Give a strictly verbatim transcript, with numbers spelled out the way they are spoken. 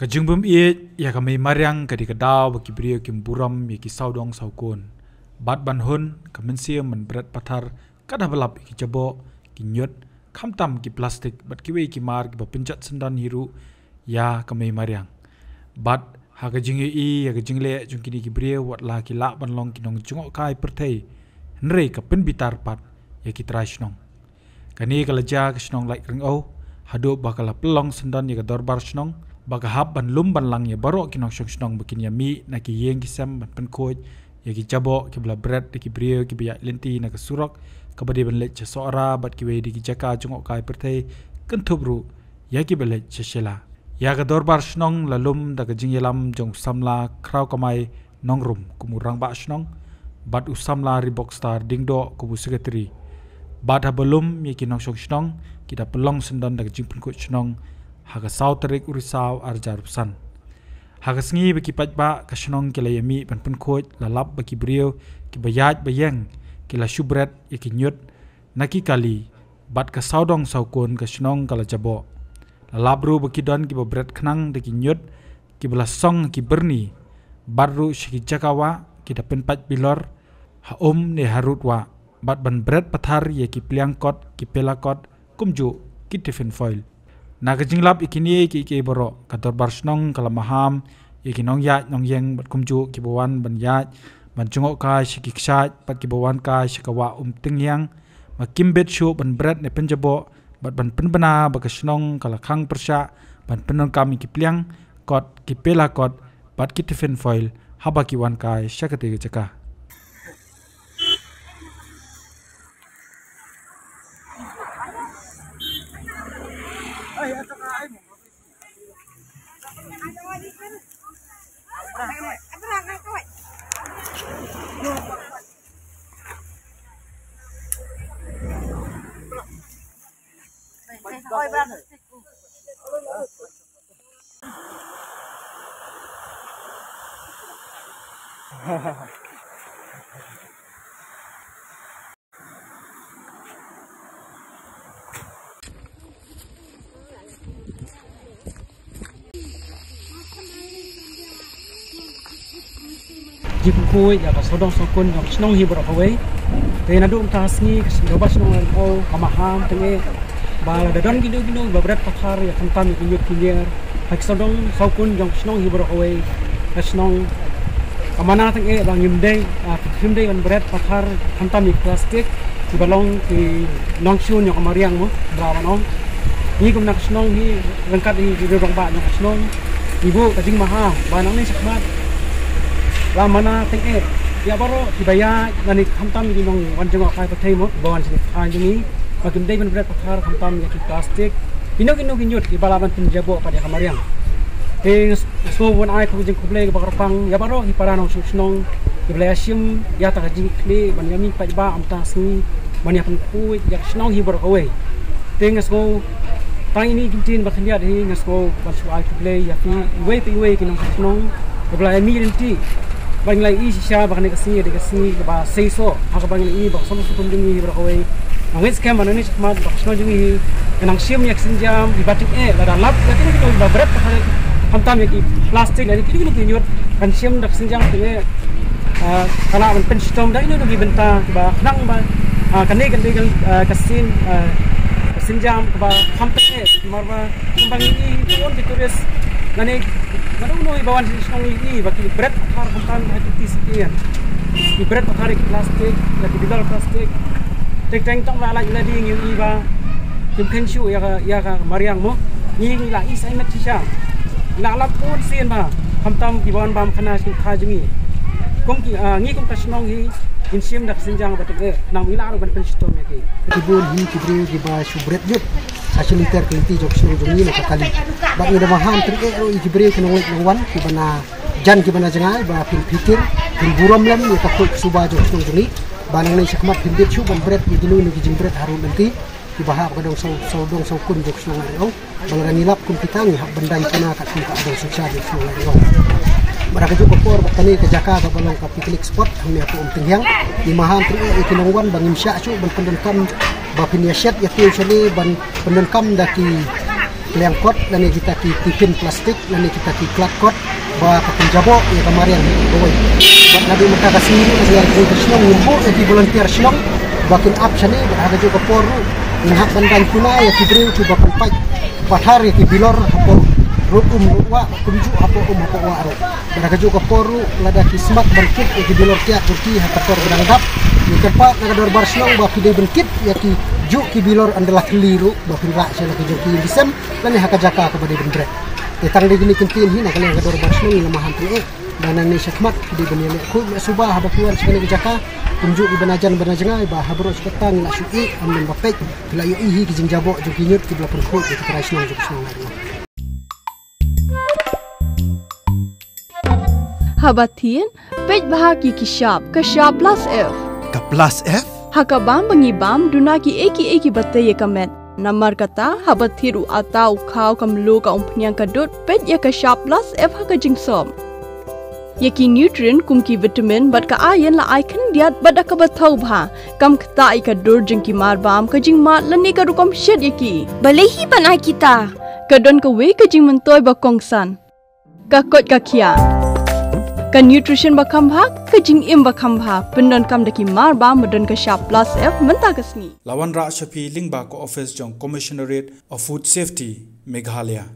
Ka jingbym ïeit ïa ka mei mariang ka dei ka daw ba ki briew kim burom ïa ki sawdong sawkun. Bad ban hun ka mynsiem ban bret pathar kat haba lap ïa ki jaboh, ki ñiut, khamtam ki plastik bad kiwei ki mar kiba pynjot syndon hi ruh ïa ka mei mariang. Bad ha ka jingïohi ïa ka jingleh jong kine ki briew, wat la ki lah ban long ki nongjngohkai pyrthei, hynrei ka pynbitar pat ïa ki trai shnong. Kane ka la jia ka shnong Laitryngew, haduh ba ka la pynlong syndon ïa ka dorbar shnong, ba ka hap ban lum ban lang ïa baroh ki nongshong shnong ba kin ïa mih na ki ïing ki sem ban pynkhuid ïa ki jaboh kiba la bret da ki briew kiba ïaid lynti na ka surok kaba dei ban leit sha Sohra bad kiwei de ki jaka jngohkai pyrthei, kynthup ruh ïa kiba leit sha Shella. Ïa ka dorbar shnong la lum da ka jingïalam jong u samla Khrawkamai Nongrum kum u rangbah shnong, bad u samla Ribokstar Diengdoh kum u sekretari. Bad haba lum ïa ki nongshong shnong, ki da pynlong syndon da ka jingpynkhuid shnong ha ka saw tarik u Risaw ar hajar arphew san. Ha ka sngi ba ki paidbah ka shnong ki la ïa mih ban pynkhuid, la lap ba ki briew kiba ïaid ba ïeng ki la shu bret ïa ki ñiut na ki kali, bad ka sawdong sawkun ka shnong ka la jaboh. La lap ruh ba ki don kiba bret khnang da ki ñiut kiba la song ha ki byrni, bad ruh sha ki jaka wah ki da pynpait bilor ha um ne harud wah, bad ban bret pathar ïa ki pliang kot, ki pela kot, kumjuh ki tiffin foil. Na ka jinglap ïa kine kiei kiei baroh, ka dorbar shnong ka la maham ïa ki nongïaid nongïeng bad kumjuh kiba wan ban ïaid ban jngohkai sha ki kshaid bad kiba wan kai sha ka wah Umtyngiang, ba kim bit shuh ban bret ne pynjaboh, bad ban pynbna ba ka shnong ka la khang pyrshah ban pyndonkam ïa ki pliang kot, ki pela kot bad ki tiffin foil haba ki wan kai sha katei ka jaka. Jingpynkhuid ïa ka sawdong sawkun jong ka shnong hi baroh kawei. Te naduh mynta ka sngi ka dorbar shnong Laitryngew ka maham tyngeh ba lada don kino kino ba bret pathar ïa khamtam ïa ki ñiut ki ñier ha ki sawdong sawkun jong ka shnong hi baroh kawei, ka shnong ka mana tyngeh ba ngim dei, ah, ngim dei ban bret pathar khamtam ïa ki plastik kiba long ki nongshun jong ka mariang mo, ba ban ong. Ngi kum na ka shnong hi, ryngkat hi ki rangbah jong ka shnong, ngi buh ka jingmaham ba nangne shakhmat la mana tyngeh ïa baroh kiba ïaid lane khamtam ki nongwan jngohkai pyrthei mo, ba wan sha ki thaiñ jong ngi, ba kim dei ban bret pathar khamtam ïa ki plastik, kino kino ki ñiut kiba lah ban pynjaboh pat ïa ka mariang. Te nga sngew ban ai ka jingkhublei kaba kyrpang ïa baroh ki para nongshong shnong kiba la ïa shim ïa kata ka jingkitkhlieh ban ïa mih paidbah mynta ka sngi ban ïa pynkhuid ïa ka shnong hi baroh kawei. Te nga sngew tang ine i kyntien ba khyndiat hi nga sngew ban shu ai khublei ïa phi iwei pa iwei ki nongshong shnong kiba la ïa mih lynti. Ba ngi la ïohi shisha ba kane ka sngi ka dei ka sngi kaba seisoh ha kaba ngi la ïohi ba ka sawdong sawkun jong ngi hi baroh kawei. Nga ngeit skhem ba nangne shakhmat ba ka shnong jong ngi hi kan nang shim ïa ka sienjam iba tyngeh lada lap ïa kino kino iba bret pathar khamtam ïa ki plastik lane kino kino ki ñiut, kan shim da ka sienjam tyngeh. Ah, ka lah ban pynshitom da ino ino ki bynta kiba khnang ba, ah, kane kan dei ka, ah, ka sien, ah, ka sienjam kaba kham tyngeh, namar ba kumba ngi ïohi ki tourist lane mano mano iba wan sha shnong ngi ïohi ba ki bret pathar khamtam ha ki tisikian, ki bret pathar ïa ki plastik, ïa ki bilor plastik. Teng teng tang la lait la ding ïohi ba kim khein shuh ïa ka, ïa ka mariang mo. Ngi ngi la i sa i met shisha. Ngi la lap bun sien ba khamtam kiba wan bam khana sha ki thaiñ jong ngi. Kum ki, ah, ngi kum ka shnong hi ngin shim da ka sienjam ba tyngeh, khnang ngi lah ruh ban pynshitom ïa ki. Ki bun hi ki briew kiba shu bret ñiut ha shilynter ki lynti jong ka shnong jong ngi na ka kali. Bad ngi da maham tyngeh ruh ïa ki briew ki nongleit nongwan kiba na jan kiba na jngai ba phin phikir, phin burom lem ïa ka khuid ka suba jong ka shnong jong ngi. Ba nangne shakhmat phin bit shuh ban bret ïa kino kino ki jingbret harud lynti kiba hap ka dong saw, sawdong sawkun jong ka shnong Laitryngew. Ba lada ngi lap kum kita ngi hap ban daiñ puna kat kum ka dong shisha jong ka shnong Laitryngew. Bad ha kajuh ka por bad kane ka jaka kaba long ka picnic spot hangne hapoh Umtynhiang, ngi maham tyngeh ïa ki nongwan ba ngim shah shuh ban pyndonkam ba phin ïa shet ïa tiew shane ban pyndonkam da ki Liang kot lane kita ki tiffin plastik lane kita ki klat kot ba ka pynjaboh ïa ka mariang kawei. Bad naduh mynta ka sngi ruh na ka liang ka shnong ngim buh ïa ki volunteer shnong ba kin ap shane bad ha kajuh ka por ruh ngin hap ban dang kuna ïa ki briew kiba pynpait pathar ïa ki bilor hapoh ruh um ruh wah kumjuh hapoh um hapoh wah ruh. Bad ha kajuh ka por ruh lada ki smat ban kit ïa ki bilor kiad jong ki ha ka por ba dang dap. Ngi kyrpad na ka dorbar shnong ba phi dei ban kit ïa ki juh ki bilor ynda la thylli ruh ba phin rah sha la ki jong ki bisem lane ha ka jaka kaba dei ban bret. Te tang dei kine ki ktien hi na ka liang ka dorbar shnong ngi la maham pyneh. Ba nangne shakhmat phi dei ban ïaleh khuid leh suba haba phi wan sha kane ka jaka. Kumjuh kiba na jan ba na jngai ba ha baroh shi katta ngi la shu ïeh ym don ba peit. Phi la ïohi hi ki jingjaboh jong ki ñiut kiba la pynkhuid ïa ki trai shnong jong ka shnong Laitluid. Haba thied, peit bha ki ki shap, ka shap plus F. Ka plus F? Ha ka bam ba ngi bam, duna kiei kiei kiba tei ïa ka met. Namar kata, haba thied u atta, u khaw, ka mluh, ka umphniang, ka dud, peit ïa ka shap plus F ha ka jingsop. Ïa ki nutrient kum ki vitamin bad ka iron la ai khyndiat bad da kaba thaw bha. Kam ktah ïa ka dur jong ki mar bam, ka jingmad lane ka rukom shet ïa ki. Balei hi ban ai kita? Ka don kawei ka jingmyntoi ba kongsan. Ka koit ka khiah. Ka nutrition ba kham bha, ka jingim ba kham bha. Pyndonkam da ki mar bam ba don ka shap plus F mynta ka sngi. La wanrah sha phi lyngba ka office jong Commissionerate of Food Safety, Meghalaya.